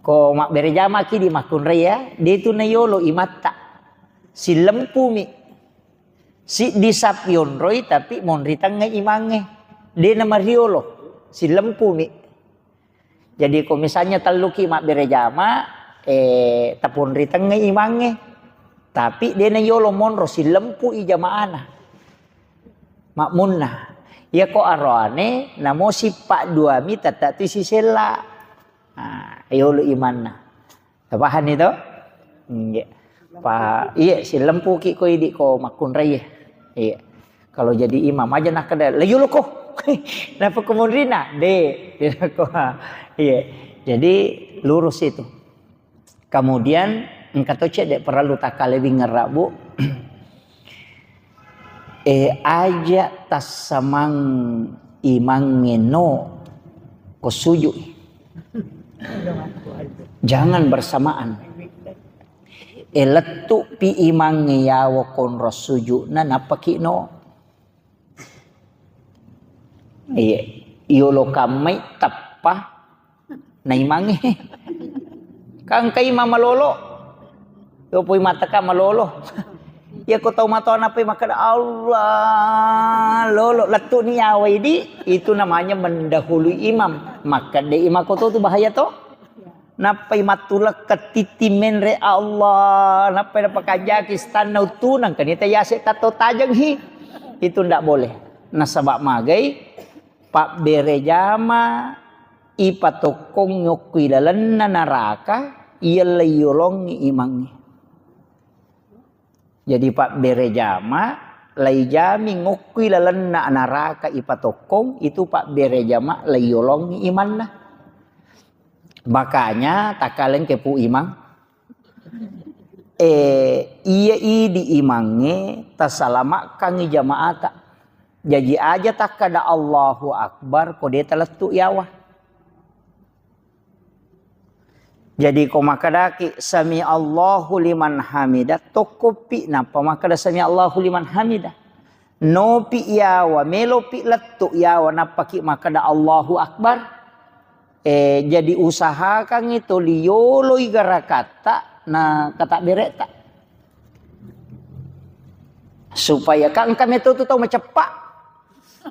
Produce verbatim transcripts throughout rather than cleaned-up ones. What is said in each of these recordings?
Ko mabbere jamaki di makkunrai ya, de tu na yolo imatta. Sillempumi. Siddi sap yonroi tapi monri tengnga imangnge. De na mariolo. Sillempumi. Jadi ko misalnya telluki mabbere jama, eh, taponri tengnga imangnge. Tapi de na yolo monro, sillempu i jamaana. Makmunna. Iya ko aroane, namo sippa duami tetta tu sisella. Nah, yolo imanna. Tapahanni to? Nggih. Pa, iya, silempuki ko idi ko makkunrai. Iya. Kalau jadi imam aja nakkeda, "La yolo ko." Napa kemunrina? De. Iya. Jadi lurus itu. Kemudian engka to cedde perlu takkalewingerra, Bu. Eh, aja tassamang imangnge no ko sujud. Jangan bersamaan. Eh, lettu pi imangnge yawo konro sujudna nappaki no. Iya, yolo kammai teppa na imangnge. Kan engka imang malolo. Yo poi mataka malolo. Iya ko tau matoa nappai makkeda Allah lolo lettu ni yawa idi, itu namanya mendahului imam. Makkeda imam ko to tu bahaya to. Nappai mattulekka titti menre Allah, nappai napakanjaki stanna uttunang, kan ita yase tatto tajeng hi. Itu ndak boleh. Nasaba magai pabbere jama ipatokkong yokku ilalenna naraka, iya lei yolongi imangnge. Jadi pabbere jama, lai jami ngokkui lalenna naraka ipatokkong, itu pabbere jama lai yolongi imanna. Makanya takkalengke pu imang. Eh, iya idi imangnge tasalamakkangi jamaata. Jaji aja takkada Allahu Akbar ko de talettu yawa. Jadi ko makkedaki sami Allahu liman hamidah, tokkoppi nappa makkeda sami Allahu liman hamidah. Nopi yawa, melopi lettu yawa, nappaki makkeda Allahu Akbar. Eh, jadi usahakangngi toli yoloi garakatta na katabberetta. Supaya ka engka meto tu tau maceppa.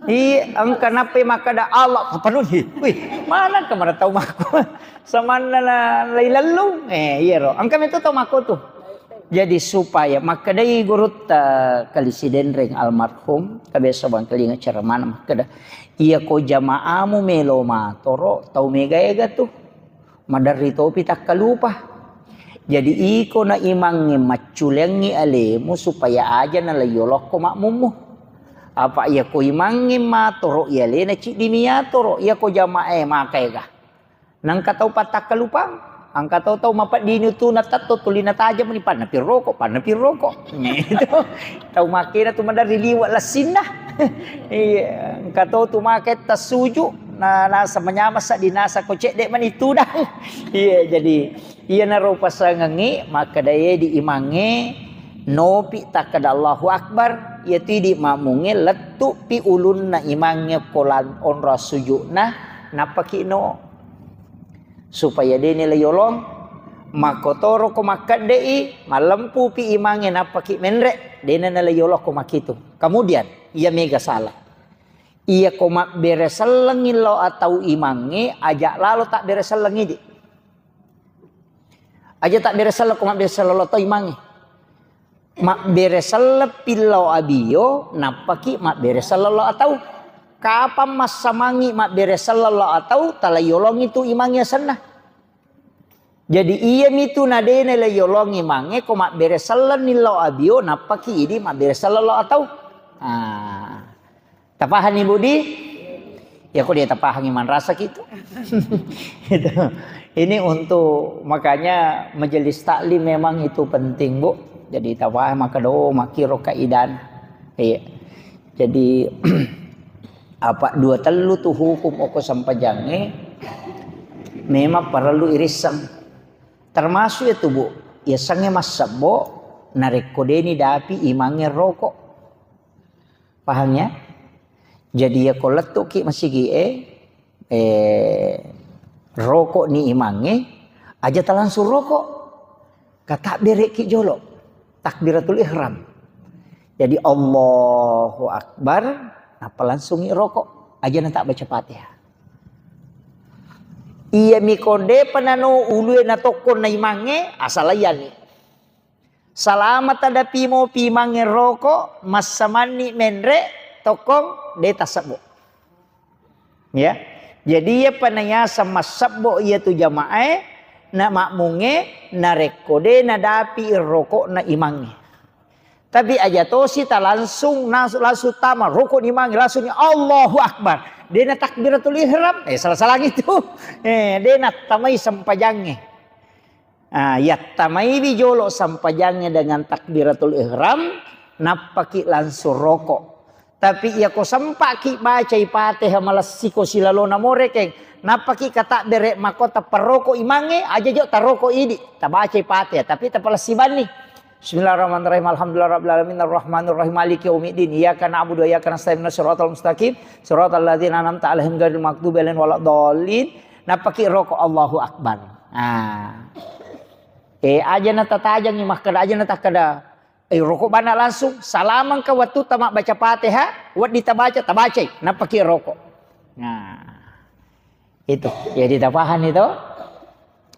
Iya, engka nappai makkeda Allah, apa nun hi? Wih, mana engka mara tau makko? Samanna na lai lellung. Eh, iya ro. Engka meto tau makko tu. Jadi supaya makkedai gurutta Kali Sidenreng almarhum, kabiasa bangkalinga ceramana makkeda, iya ko jamaamu melo matoro, tau mega-ega tu. Maderri topi takkalupa. Jadi iko na imangnge macculeangngi alemu supaya aja nalai yolokko makmummu. Apa iya ko imangnge matoro, iya lena ciddi mi yatoro, iya ko jamae makaega. Nangka tau pattakkalupang, angka tau-tau mapeddini tu natatto tuli natajeng mani panna pirroko, panna pirroko. Itu tau makena tu maderri liwe lassinna. Iya, engka to tu make tassuju na nasa manyameng seddi nasa ko cedde mani tudang. Iya, jadi iyanaro pasangengngi makkedae di imangnge nopi takkeda Allahu Akbar, iya tu idi makmungnge lettu pi ulunna imangnge ko lan onro sujukna nappaki no. Supaya de nilai yolong, makkotoro ko makkedde'i, mallempupi imangnge nappaki menre, de nalai yolong ko makitu. Kemudian, iya mega salah. Iya ko mabbere sellengngi lao atau imangnge, aja lalo tabbere selleng idi. Aja tabbere selleng ko mabbere selleng lao atau imangnge. Mabbere selleng pillau abio, nappaki mabbere selleng lao atau. Kapang massamangi mabbere selleng lao atau, tala yolongi tu imangnge asenna. Jadi iyami tu nadena la yolongi imangnge ko mabbere selleng ni lao abio, nappaki idi mabbere selleng lao atau. Ah. Tapahanni, Budi? Ya, kok dia tapahangi manrasa gitu. Gitu. Ini untuk, makanya majelis taklim memang itu penting, Bu. Jadi tapahang maka do makiro kaidan. Iya. Jadi apa dua tellu tu hukum oko sempajangnge memang perlu irisseng. Termasuk itu, Bu. Ya sange massebbo narekko deni dapi imangnge rokok. Paham ya? Jadi ya ko lettuki masigi e, eh, rokok ni imangnge, Aja talangsung roko. Katabbereki jolo. Takbiratul ihram. Jadi Allahu Akbar, nappa langsungi roko. Aja nata baca Fatihah. Iya miko depa nano ulue na tokkong na imangnge, asalaiyanni. Salama tadapi mo pimangnge roko, massamanni menre tokkong de tasebbo. Ya. Jadi iya panayasa massebbo iya tu jamaah e, na makmungnge, narekko de nadapi rokokna imangnge. Tapi aja tosi ta langsung nas-, langsung tama rokok ni imangnge, langsung ni Allahu Akbar. De na takbiratul ihram, eh, salah-salah itu. Eh, de nattamai sempajangnge. Ah, yattamaiwi jolo sampajangnge dengan takbiratul ihram, nappaki langsung roko. Tapi iyako sempaki bacai Fatihah malessiko silalona morekeng, nappaki katabbere makko tappa roko imangnge, aja jo taroko idi, tabacai Fatihah, tapi tapalessi banni. Bismillahirrahmanirrahim. Alhamdulillahirabbil alamin, arrahmanirrahim, maliki yaumiddin. Iyyaka na'budu wa iyyaka nasta'in, ihdinas siratal mustaqim, siratal ladzina an'amta 'alaihim ghairil maghdubi 'alaihim waladdallin. Nappaki roko Allahu Akbar. Ah. Eh, aja na tatajangi makkeda, aja na takkeda, eh, roko bana langsung, salamangka wettu tama baca Fatihah, weddi tabaca, tabacai, nappaki roko. Nah, itu. Jadi tapaham itu?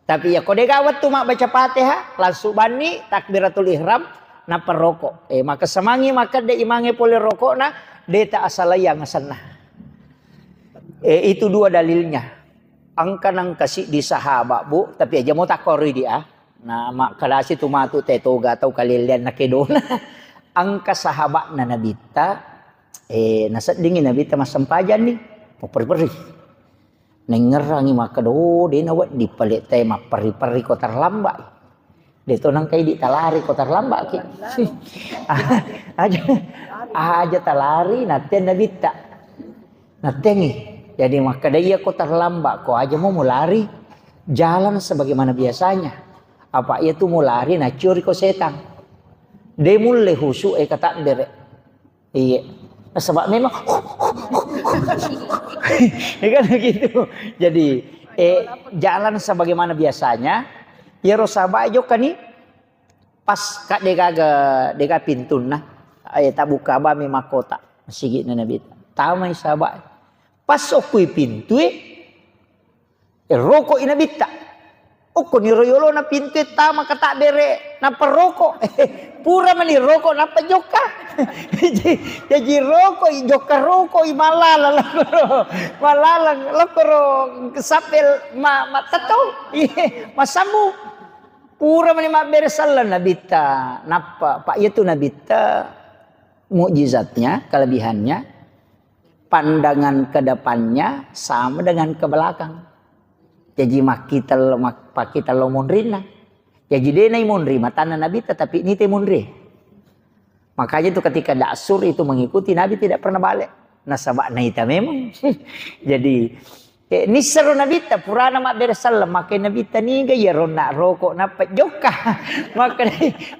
Tapi ya ko dega wettu mabbaca Fatihah, langsung banni takbiratul ihram, nappa roko. Eh, maka semangi makkeda imangnge pole rokokna, deta asalaiang asenna. Eh, itu dua dalilnya. Engka nengka siddi sahabat, Bu, tapi aja mo takkoroi di, ah. Na makkedasi tu matu te toga tau kalelleang na kedona. Engka sahabatna Nabitta, eh, naseddingi Nabitta massempajang ni, mapperri-perri. Nengngerangi makkeda, oh, de nawedding pale te mapperri-perri ko terlambat. De to nengka idi talari ko terlambat ki. Aja, aja talari, natteng Nabitta. Nattengi. Jadi makkeda, iya ko terlambat ko aja mo mulari, jalan sebagaimana biasanya. Apa iya tu mulari naciori ko setang. De mulle husu e katabbere. Iya. Nasaba memang ya kan begitu. Jadi, eh, jalan sebagaimana biasanya, iyaro sahabat jokka ni pas ka degaga, dega pintunna, eh, tabukka bami makkota, masigi'na Nabi. Tamai sahabat. Pas okkui pintue, eh, rokoi Nabitta. Okko ni ro yolona pintue tama katabbere, nappa roko. Pura mani roko, nappa jokka. Jaji, jaji rokoi, jokka rokoi, malala lakkoro. Malala lakkoro sappe ma-, mattetto. Masammu. Pura mani mabbere selleng Nabitta. Nappa, Pak, iya tu Nabitta mukjizatnya, kelebihannya, pandangan ke depannya sama dengan ke belakang. Jaji makkita lo, mak-, pakkita lo monrinna. Jaji de nai monri matanna Nabi, tetapi nite monri. Makanya itu ketika Daksur itu mengikuti Nabi tidak pernah balik. Nasaba naita memang. Jadi, eh, nissero Nabitta purana mabbere selleng, makai Nabitta niga iya ronna roko nappa jokka. Makkeda,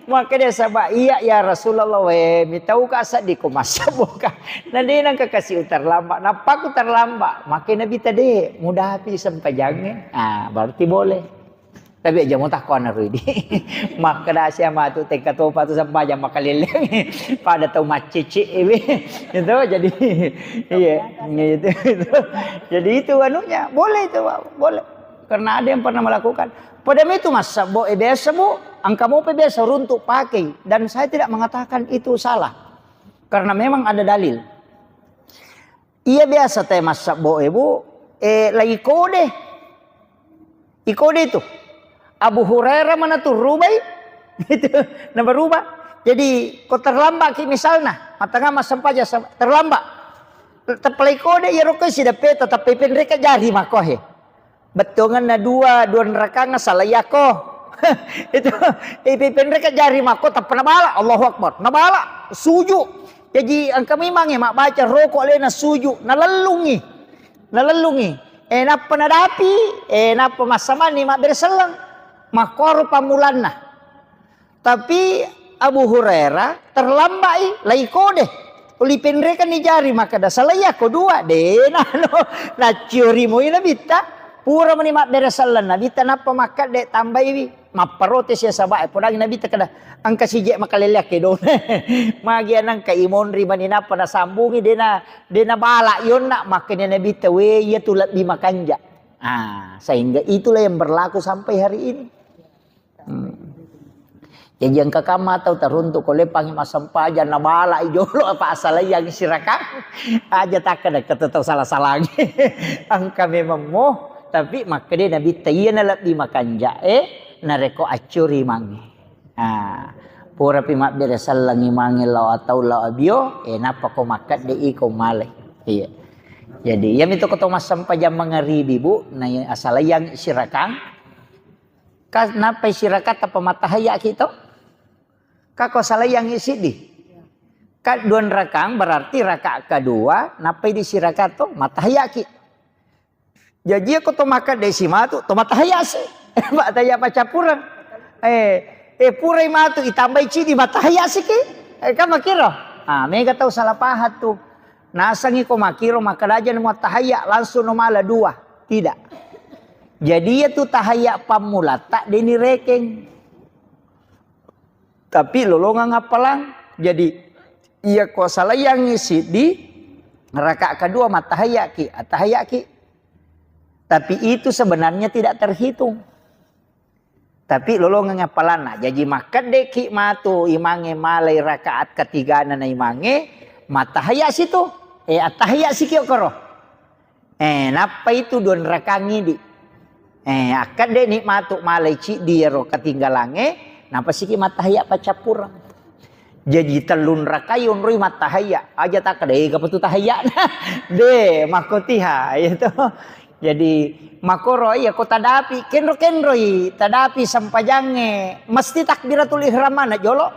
makkeda saba, "Iya ya Rasulullah, we, mitauka seddi ko massebboka." Na de nengka kasi uterlambat, nappaku terlambat. Makai Nabitta de, mudapi sempajangnge. Ah, berarti boleh. Tapi aja mo takko ana ridi. Makkeda sia matu tengka topa tu sempajang makaleleng. Pada tau maccece ewe. Itu jadi iya, itu, itu. Jadi itu anunya, boleh itu, Pak, boleh. Karena ada yang pernah melakukan. Pada itu massebbo e biasa, Bu, engka mopa biasa runtuk pakai dan saya tidak mengatakan itu salah. Karena memang ada dalil. Iya biasa te massebbo e, Bu, eh, lai kode. Ikode itu. Abu Hurairah mana tuh rubai? Itu, na berubah. Jadi, ko terlambat ki misalna, matanga massempajang sem-, terlambat. Tepelai kode ya rokoi sida peta, tapi penreka jari makohe. Bettonganna dua, dua nerakanga salah yako. Itu, ipi penreka jari mako, tappa nabala, Allahu Akbar. Nabala, suju. Jaji engka memang e mabbaca roko alena suju, nalellungi. Nalellungi. Eh, nappa nadapi, eh, nappa massamanni mabbere selleng. Makkoro pammulanna. Tapi Abu Hurairah terlambat i, lai kode. Uli penrekanni jari makkeda, "Salai ako dua, de nano." Nacciori moi Nabitta. Pura mani mabbere selleng Nabitta nappa makkedde tambaiwi, mapparote sia sabae, podangi Nabitta keda, engka sije makalelleang kedona. Magi anangka imonri mani nappa nasambungi, dena, dena bala yonna, makkeda Nabitta, "We, iya tu lebbi makanja." Ah, sehingga itulah yang berlaku sampai hari ini. Hmm. Jaji engka kamma tau taruntu ko leppangi massempajang na bala i jolo apa asalaiang sirakang. Aja takkeda kata tau salah-salangi. Engka memang mo, tapi makkeda Nabitta iya na lebbi makanja e narekko accuri mange. Ah, purapi mabbere sellengi mange lao atau lao abio, eh, nappa ko makkedde iko malai. Iya. Jadi, iya mito ko to massempajang mangaribi, Bu, na asalaiang sirakang. Ka nappai sirakatta pamattahayaki to? Ka ko salaiangi siddi. Ka dua rakang berarti rakaat kedua nappai di sirakaat to mattahayaki. Jaji ko to makkeda si matu to mattahayasi. Mattahaya pacappureng. Eh, eh purai matu itambai cidi mattahayasi ki. Eh, kan makiro. Ah, mega tau salah paham tu. Nasangi ko makiro makkeda aja mattahaya langsung no mala dua. Tidak. Jadi iya tu tahayya pammulatta deni rekeng. Tapi lolongang appalang. Jadi iya ko salaiangi siddi rakaat kedua mattahayaki, attahayaki. Tapi itu sebenarnya tidak terhitung. Tapi lolongang appalanna. Jaji makkeddeki matu imange malai rakaat ketigana na imange mattahayya situ. Eh, attahayya siki okoro. Eh, nappa itu dua rakang idi. Eh, akkedde ni matu malai ciddi ero ketinggalange, nappa siki mattahayya paccappureng. Jaji tellung rakai onroi mattahayya. Aja takkeda, "Eh, gapa tu tahayyana?" De, makkotiha, ya to. Jadi, makoro iya ko tadapi, kenro-kenroi, tadapi sempajange, mesti takbiratul ihram mana jolo.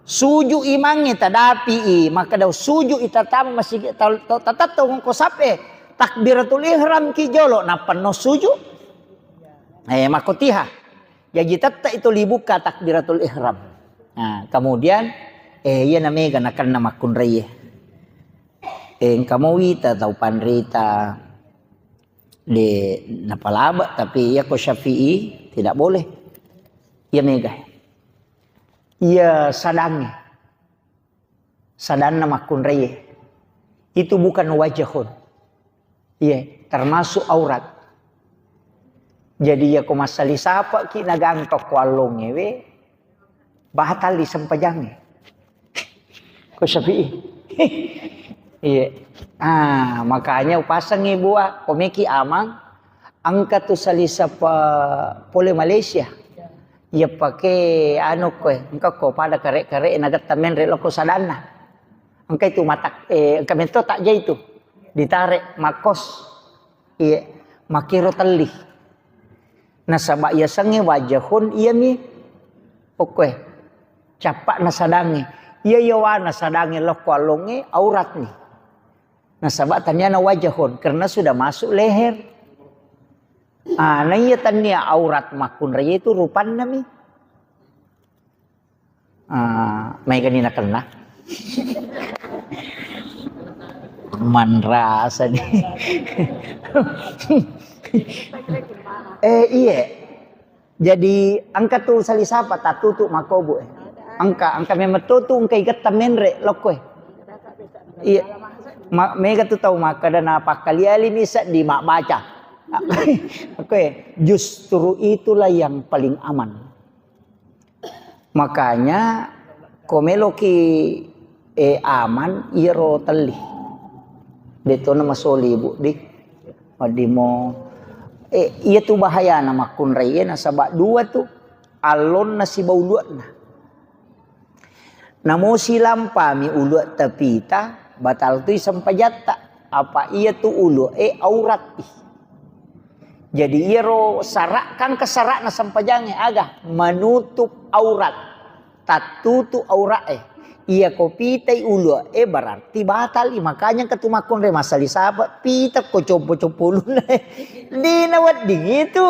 Suju imangnge tadapi i, makkeda suju i tatama masigi, ta-, ta-, tatetto ngko sappe, takbiratul ihram ki jolo, nappa no suju. Eh, makkotiha. Jaji tette itu libukka takbiratul ihram. Nah, kemudian, eh, iya na mega nakenna makkunraie. Eh, engka mo wita tau panrita de napalaba, tapi iya ko Syafi'i tidak boleh. Iya mega. Iya sadangnge. Sadanna makkunraie. Itu bukan wajahun. Iya, termasuk aurat. Jadi iya ko massali sapaki nagangka ko allongewe, batal di sempajangnge. Ko Syafi'i. Iya. Ah, makanya upasengngi bua, ko meki amang, engka tu salisa pa-, pole Malaysia. Iya pake anu koe, engka ko pada kare-kare nagetta menre loko sadanna. Engka itu matak, eh, engka metto takja itu. Ditare makkos. Iya, makkiro telli. Nasaba yasengnge wajahun iyami okkoe. Cappa'na sadangnge. Iya yawana sadangnge lokko allongnge auratni. Nasaba taniana wajahun karena sudah masuk leher. Ah, na iya tania aurat makkunrai itu rupannami. Ah, maegani nakenna. Manrasa ni. Eh, iye. Jadi engka tu salisapa tatutu makobu, eh. Engka, engka memang tutu engka igetta menre lokko, eh. Iya. Ma-, mega tu tau makkeda na pakkali-alimi seddi mabbaca. Okko, eh. Justru itulah yang paling aman. Makanya ko meloki, eh, aman iyaro telli. Detona masoli, Bu, di. Wedding mo, eh, iya tu bahayana makkunrai, eh, nasaba dua tu, allonna siba uluanna. Namo silampami uluatta pita, batal tu sempajatta. Apa iya tu ulu'e aurat i. Jadi iyaro sara, kan ke sara'na sempajangnge aga? Menutup aurat, tattutu aura'e. Iya ko pitai ulu'e berarti batal i. Makanya ketu makkunrai massali sapa, pita ko compo-compo ulunna. Dina wedding itu.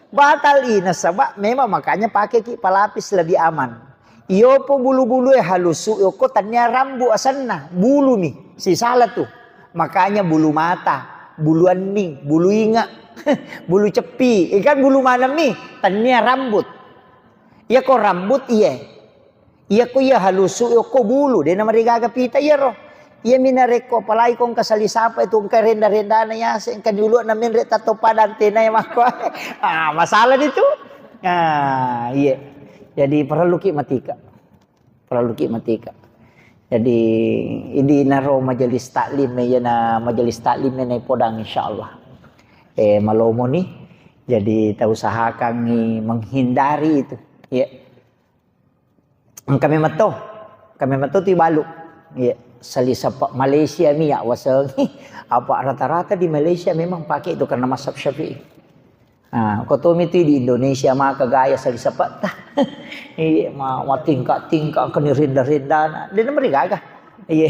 Batal i nasaba memang makanya pakeki pelapis lebih aman. Iyopo bulu-bulue halusu okko tania rambu asenna, bulumi, sisala tu. Makanya bulu mata, bulu anning, bulu inga, Bulu ceppi, ikan bulu manemmi, tennia rambut. Iya ko rambut, iya. Iya ko iya halusu, iya ko bulu, de namarigaga pita iya ro. Iya mina rekko apalagi ko engka sali sapa itu engka renda-rendana yase, engka diulu na menre tatto padang tena ya makko. Ah, masalah itu. Ah, iya. Jadi perlu ki matika. Perlu ki matika. Jadi idi naro majelis taklim ya na majelis taklim na podang insyaallah. Eh, malomo ni. Jadi tau usahakan menghindari itu. Ya. Engka memetto, engka memetto tu ibalu. Iya, sali sepa Malaysia mi ya waseng. Apa rata-rata di Malaysia memang pakai itu karena mazhab Syafi'i. Ah, ko tomi tu di Indonesia maka gaya sali sepa ta. Iya, ma, ma tingkah-tingkah keni renda-rendana. De namarigaga. Iya,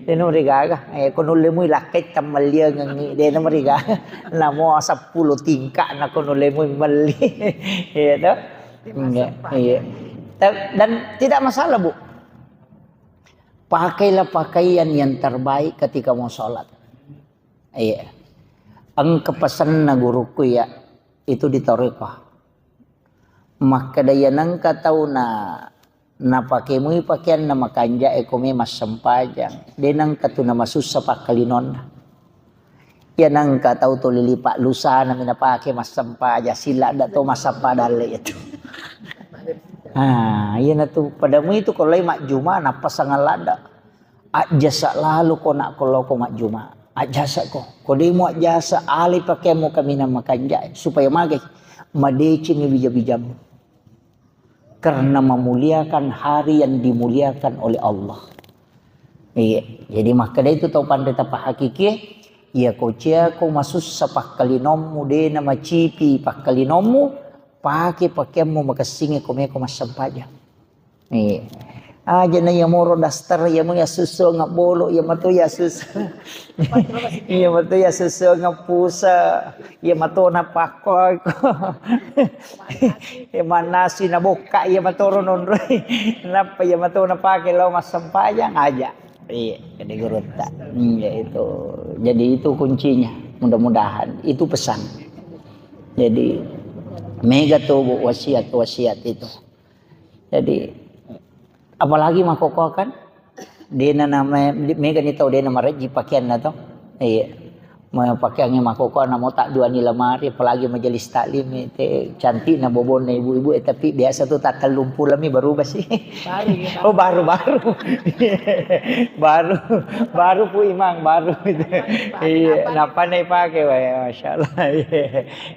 de namarigaga. Eh, ko nulle mui lakkai tammalliangengi, de namarigaga. Namo seppulo tingkah na ko nulle mui melli. Iya to. Iya, iya. Ta-, dan tidak masalah, Bu. Pakailah pakaian yang terbaik ketika mau sholat. Iya. Engka pesanna guruku ya, itu di Toriko. Makkeda iya nengka tau na, napake mui pakeanna makanja e ko me massempajang. De nengka tu namasussa pakkalinonna. Iya nengka tau tuli lipa lusana mi napake massempajang, sila ada to massempajang dalle itu. Ah, iya natu pada mui tu ko lai majjuma napasang ladda. Ajjasa lalo ko nak ko loko majjuma. Ajjasa ko. Ko demo ajjasa ale pakeanmu kaminang makanja supaya magai. Madeceng bija-bijamu. Karena memuliakan hari yang dimuliakan oleh Allah. Iya, jadi makkeda itu tau panre tapa hakiki, iya ko cia ko masussa pakkalinommu, de na macipi pakkalinommu, pake pakeammu makessinge ko meko massempajang. Iya. Aja na iya moro daster, iya mo iya susu ngabbolo, iya mato iya susu. Iya mato iya susu ngappusa. Iya mato napakkoi ko. Iya manasi na bokka iya matoro nonroi. Nappa iya mato napake lao massempajang aja. Iya, jadi gurutta. Iya itu. Jadi itu kuncinya. Mudah-mudahan itu pesan. Jadi mega tuh Bu wasiat-wasiat itu. Jadi apalagi makkokkoe kan? Dena nama mega ni tau dena marejji pakeanna to. Iya. Ma pakeangnge makkokkoe namo tak dua ni lemari, apalagi majelis taklim te cantikna bobonna ibu-ibu, eh, tapi biasa tu tak tellung pulo mi baru basi. Baru ya, Pak. Oh, baru, baru. Baru, baru Pu Imang, baru itu. Iya, napa nih pakai, wah, ya, Masya Allah. Iya.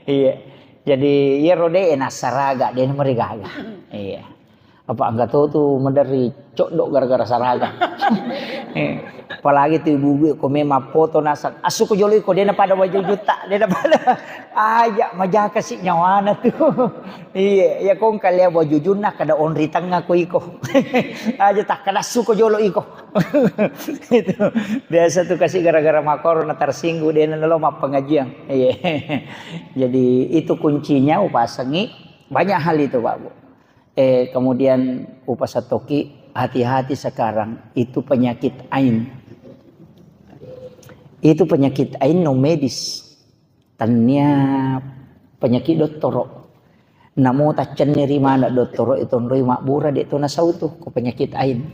Iya. Jadi iya rode enak saraga, dena marigaga. Iya. Apa angka to tu maderri coddo gara-gara saraga. Eh, apalagi tu ibu-ibu ko memang foto nasang. Asu ko jolo iko, dena pada waju juta, dena pada. Aja majaka si nyawana tu. Iya, ya kong kalia waju junna kada onri tengah ko iko. Aja tak kada su ko jolo iko. Itu biasa tu kasi gara-gara makoro na tersinggung dena lo mappengajian. Iya. Jadi itu kuncinya upasengi banyak hal itu Pak Bu. Eh, kemudian upasatoki hati-hati sekarang itu penyakit ain. Itu penyakit ain no medis. Tania penyakit dottoro. Namo taccenni ri mana dottoro itu nroi mabbura de to nasau tu ko penyakit ain.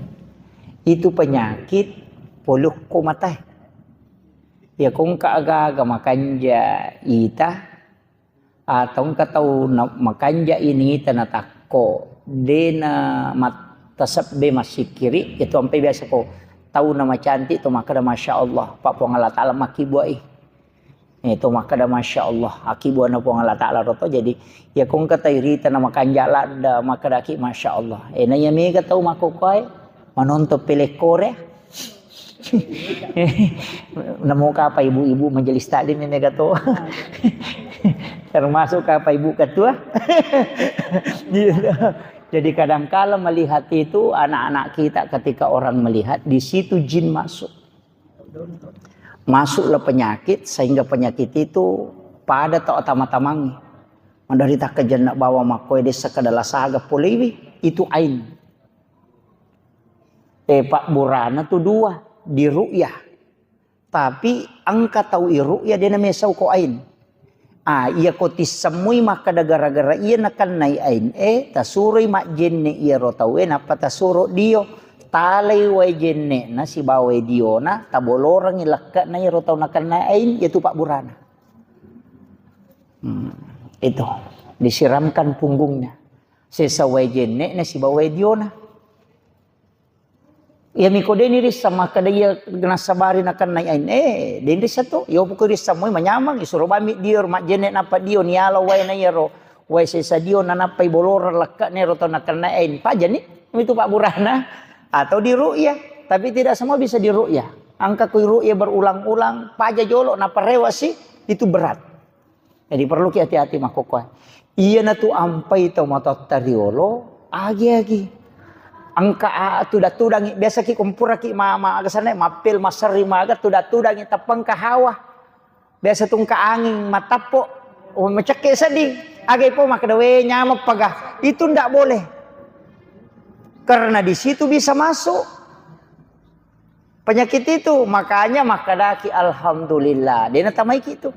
Itu penyakit polukko matae. Ya kongka aga-aga makanja ita atau engka tau na-, makanja ini tana takko dena mat-, tasebbe massikkiri, itu ampe biasa ko tau na macantik to makkeda Masya Allah, Pak Puang Allah Ta'ala makkibbuai. Eh, to makkeda Masya Allah, akibbuana Puang Allah Ta'ala roto. Jadi ya kongka tau irita na makanja ladda makkedaki Masya Allah. Eh, na iya mega tau makkokkoe manonton pelekore. Namo kapa ibu-ibu majelis taklim mega to. Termasuk kapa ibu ketua. Gitu. Jadi kadangkala melihat itu anak-anak kita ketika orang melihat di situ jin masuk. Masuklah penyakit sehingga penyakit itu pada tau tama-tamangi. Madari takkajenna bawa makkoe dessa kada lasaga polewi itu ain. Eh, pabburana tu dua, di ru'yah. Tapi engka tau i ru'yah dena mesau ko ain. Ah, iya ko tissemmui makkeda gara-gara iya nakennai ain e, tasuroi majjenne iyaro tau e, nappa tasuro dio. Talai wae jennena sibawa wae diona, tabolorengi lekke'na iyaro tau nakennai ain, iyatu pabburana. Hmm, itu. Disiramkan punggungnya. Sesa wae jennena sibawa wae diona. Iya miko deni rissa makkeda iya nassabari nakennai ain. Eh, deni rissa tu. Iya poko rissa moi manyameng, isuro bami dio majjenne nappa dio niala wae na iyaro. Wae sesa dio nanappai boloreng lekke'na ero tau nakennai ain. Pajani, itu pabburana. Atau diru'yah. Tapi tidak semua bisa diru'yah. Angka kui ru'yah berulang-ulang, paja jolo, naparewa si, itu berat. Jadi perlu ki hati-hati makkokkoe. Iyanatu ampai tau matoatta riolo, agi-agi. Engka a-, tudang-tudangi, biasa ki kumpura ki ma-, ma-, aga sana, mappel, maserri, maga, tudang-tudangi, tappa engka hawa. Biasa tungka anging, matappo, oh, macekke seddi. Agai po makkeda, "We, nyameng paga." Itu ndak boleh. Karena di situ bisa masuk penyakit itu, makanya makkedaki alhamdulillah. Dena tamaiki itu.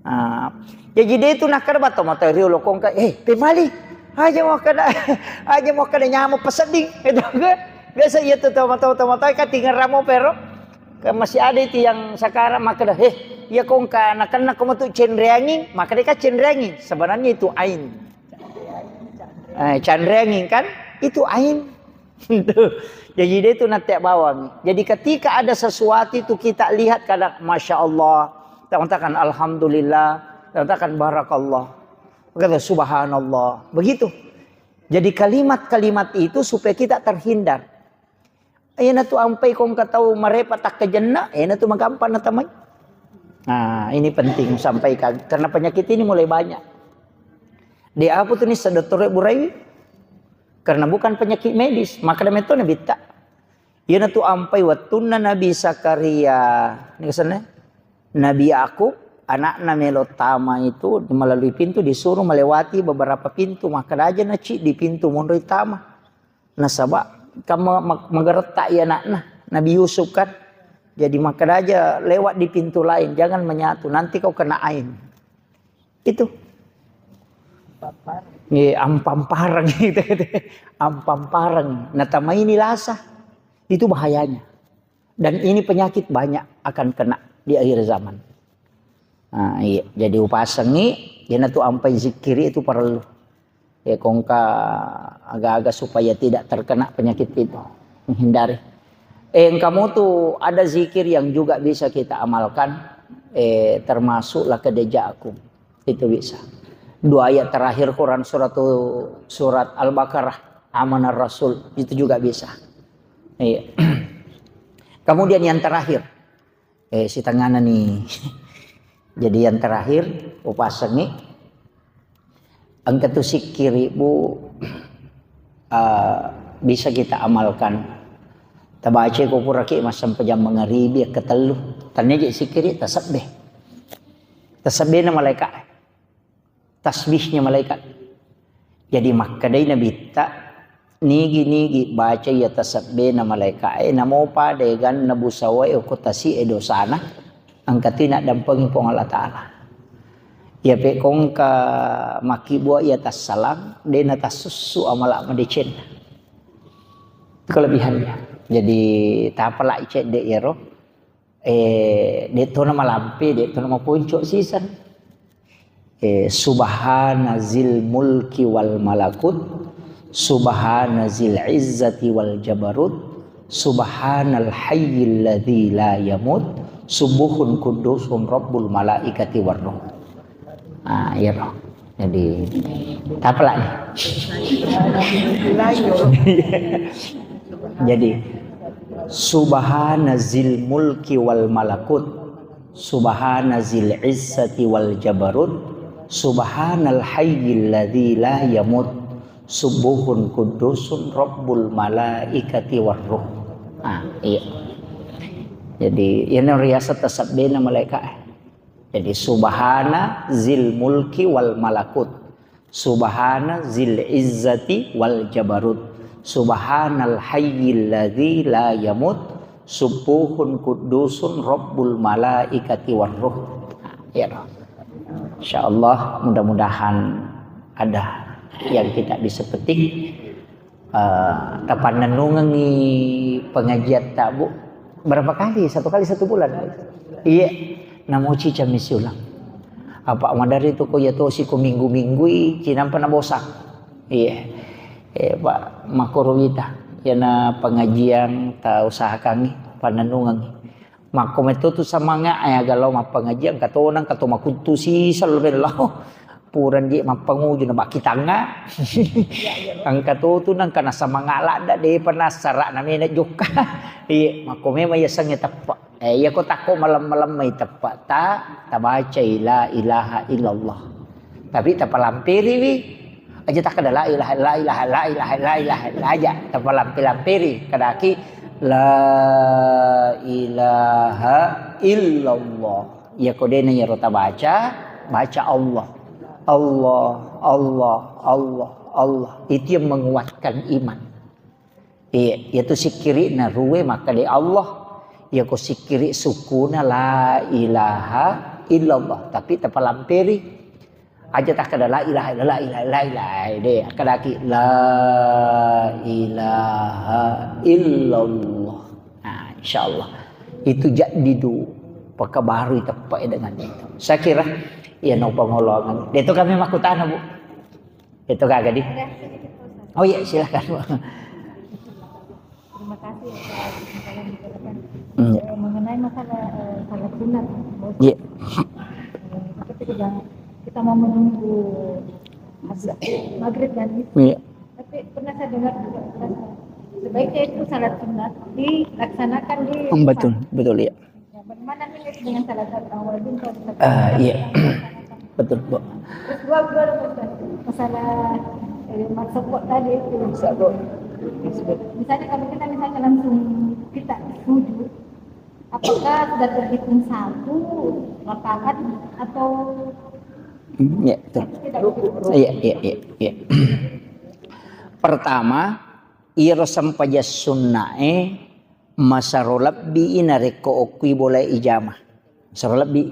Ah, jadi de tu nakkeda batto mata riolo kongka, "Eh, pemali. Aja makkeda, aja makkeda nyameng pasedding." Itu kan. Biasa iya tu tau mata-mata kan tingeramo pero. Kan masih ada itu yang sekarang makkeda, "Eh, iya kongka nakenna ko metu cenreangi, makkeda ka cenreangi." Sebenarnya itu ain. Eh, canreanging kan? Itu ain. Tuh. Jadi dia itu nanti bawang. Jadi ketika ada sesuatu itu kita lihat kadang, "Masya Allah." Kita mengatakan, "Alhamdulillah." Kita mengatakan, "Barakallah." Kita, "Subhanallah." Begitu. Jadi kalimat-kalimat itu supaya kita terhindar. Ena tu ampai kongka tau marepa takkajenna, ena tu magampang natamai. Nah, ini penting sampaikan karena penyakit ini mulai banyak. Di apa tu ni sedotore burai? Karena bukan penyakit medis, maka demikian nabitta. Ena tu ampai wattunna Nabi Zakaria, ini kesannya? Nabi Yakub, anakna melo tama itu melalui pintu disuruh melewati beberapa pintu, maka aja naci di pintu monroi tama. Nasaba kan ma-, ma-, magaretta iya anakna, Nabi Yusuf kan. Jadi makkeda aja lewat di pintu lain, jangan menyatu, nanti kau kena ain. Itu. Iya, ampampareng gitu, gitu. Ampampareng. Nah, tamaini lasa. Itu bahayanya. Dan ini penyakit banyak akan kena di akhir zaman. Nah, iya. Jadi upasengi, iyana tu ampai zikiri itu perlu. Ya, kongka aga-aga supaya tidak terkena penyakit itu, menghindari. Eh, engkamu tu ada zikir yang juga bisa kita amalkan, eh, termasuk laqad ja'akum. Itu bisa. Dua ayat terakhir Quran surat, surat Al-Baqarah, Amanar Rasul, itu juga bisa. Iya. Kemudian yang terakhir, eh, sitengana nih. Jadi yang terakhir, upasengi. Engka tu sikkiri, Bu, eh, bisa kita amalkan. Tabaca ko puraki massempajang mangaribi, ketellu. Tania je sikkiri, tasebbe. Tasebbena malaikat. Tasbihnya malaikat. Jadi makkedai Nabitta, nigi-nigi baca iya tasebbena malaika'e, namo pada eganna busawae okko tasi'e dosana, engka tu naddampengi Puang Allah Ta'ala. Iya pekongka makkibua iya tassalang, de natassussu amala madecenna. Itu kelebihannya. Jadi tapalai cedde iyaro. Eh, de tona malampe, de tona maponco sisan. Eh, subhana zil mulki wal malakut, subhana zil izzati wal jabarut, subhanal hayyil ladzi la yamut, subuhun kudusun rabbul malaikati war ruh. Ah, iya, Bro. Jadi, tapalak nih. Jadi, subhana zil mulki wal malakut, subhana zil izzati wal jabarut, subhanal hayyil ladzi la yamut, subuhun kudusun rabbul malaikati war ruh. Ah, iya. Jadi, ini riasat tasabbena malaikat. Jadi, subhana zil mulki wal malakut. Subhana zil izzati wal jabarut. Subhanal hayyil ladzi la yamut. Subuhun kudusun rabbul malaikati war ruh. Nah, iya dong. Insya Allah, mudah-mudahan ada yang kita bisa petik. Eh, tapannennungengi pengajiatta, Bu. Berapa kali? Satu kali satu bulan. Iya. Namuci cammi siulang. Apa madari tu ko iya tosi ko minggu-minggui, cinampa nabosak. Iya. Eh, Pak, makkoro wita. Iyana pengajian ta usahakangi, pannennungengi. Makko metto tu semangat, eh, aga lao mappangajian, engka tona, engka to makuttu siseng lo. Purang je mappanguju na bakki tangnga. Engka to tu nengka na semangat ladda, de pernah sarak na mena jokka. Iya, makko memang iya sengnge teppe. Eh, iya ko takko malam-malam mai teppe ta, tabacai la ilaha illallah. Tapi tapalampiriwi. Aja takkeda la ilaha, la ilaha, la ilaha, la ilaha, la aja. Tapalampe-lamperi, kadaki la ilaha illallah. Iya ko dena iyaro tabaca, baca Allah. Allah, Allah, Allah, Allah. Itu yang menguatkan iman. Iya, iyatu sikkiri'na ruwe makkeda Allah. Iya ko sikkiri sukuna la ilaha illallah, tapi tapalamperi. Aja takkeda la ilaha illallah, la ilaha, la ilaha, de, akkedaki la ilaha illallah. Nah, insyaallah. Itu jadi du pakabarui teppe dengan itu. Saya kira iya no pangolongan. Itu kami makkutana, Bu. Itu kagak di. Ada sedikit, Pak Ustaz. Oh iya, silakan, Bu. Terima kasih atas kesempatan yang diberikan. Hmm, iya. Eh, mengenai masalah, eh, salat sunat, Pak Ustaz. Iya. Eh, kita tidak, kita mau menunggu habis maghrib dan isya. Iya. Tapi pernah saya dengar juga, Ustaz, sebaiknya itu salat sunat dilaksanakan di rumah. Hmm, betul, betul, iya. Ya, bagaimana nih dengan salat awal itu, Pak Ustaz? Eh, iya. Betul, Bu. Terus dua, dua, Pak Ustaz. Masalah, eh, maksud kok tadi itu. Satu. Misalnya kalau kita misalnya langsung kita sujud, apakah sudah terhitung satu rakaat atau Hmm, iya, betul. Tidak? Iya, iya, iya, iya. Pertama, iyaro sempajang sunnae masaro lebbi narekko okkui bolae ijama. Masaro lebbi.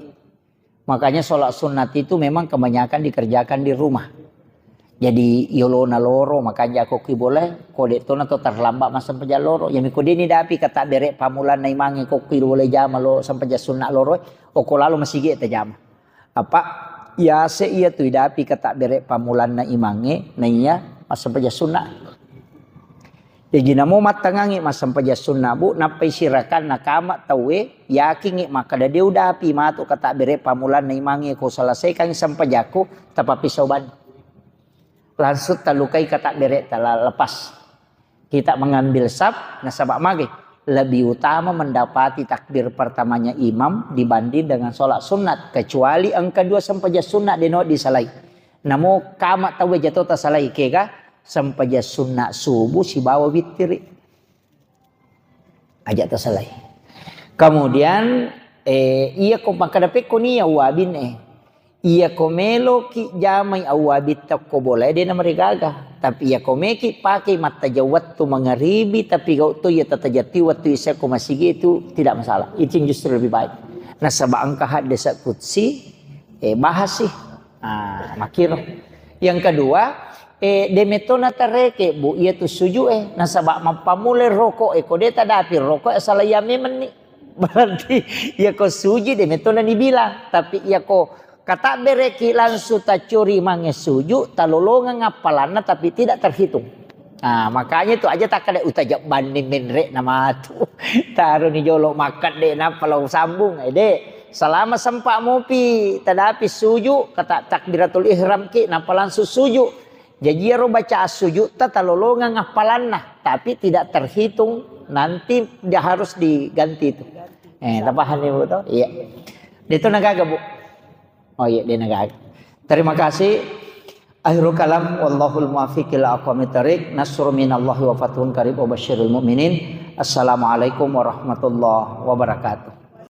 Makanya sholat sunat itu memang kebanyakan dikerjakan di rumah. Jadi yolona loro, makanja ko ki boleh, ko de tona to terlambat massempajang loro. Yami ko deni dapi katabbere pammulanna imangnge ko ki boleh jama lo sempajang sunat loro, oko lalo masigi tajama. Apa yase iya tu idapi katabbere pammulanna imangnge, naiya massempajang sunat. Jaji namo mattangangngi massempajang sunna, Bu, nappai sirakanna kama tauwe, yakingngi makkeda de udapi matu katabbere pammulanna imangnge ko selesaikangngi sempajakku, tapappisau bani. Langsung talukai katabbere tala lepas. Kita mengambil saf, nasaba mage lebih utama mendapati takbir pertamanya imam dibanding dengan sholat sunat, kecuali engka dua sempajang sunat deno disalai. Namo kama tauwe jato tasalai kega, sempajang sunna subuh sibawa wittiri. Aja tasalai. Kemudian, eh, iya ko makkeda pekko nia uwabin, eh. Iya ko meloki jamai awwabin tokko bolae, de namarigaga. Tapi iya ko meki pakai mattajang wettu mangaribi, tapi gau to iya tatajatti wettu isya ko masigi itu tidak masalah. Itu yang justru lebih baik. Nasaba engka haddesa kutsi, eh, bahas sih. Ah, makkiro. Yang kedua, eh, de metto natareke, Bu, iya tu sujud, eh, nasaba mappammulai rokok, eh, ko de tadapi rokok, eh, salah iya memenni. Berarti iya ko sujud de metto na dibilang, tapi iya ko katabbereki langsung tacuri mange sujud, talolongang appalanna tapi tidak terhitung. Nah, makanya itu aja takkeda utajabbanni menre na matu. Taroni jolo makkede nappa lao sambung. Eh, de, selama sempat mupi tadapi sujud, kata takbiratul ihram ki, nappa langsung sujud. Jaji iyaro bacaan sujud ta talolongang appalanna, tapi tidak terhitung, nanti dia harus diganti itu. Eh, tapahani, Bu, to? Iya. Itu nagaga, Bu. Oh iya, dia nagaga. Terima kasih. Akhirul kalam, wallahul muwaffiq ila aqwamit thariq. Nasrun minallahi wa fathun qarib wa basyiril mu'minin. Assalamualaikum warahmatullahi wabarakatuh.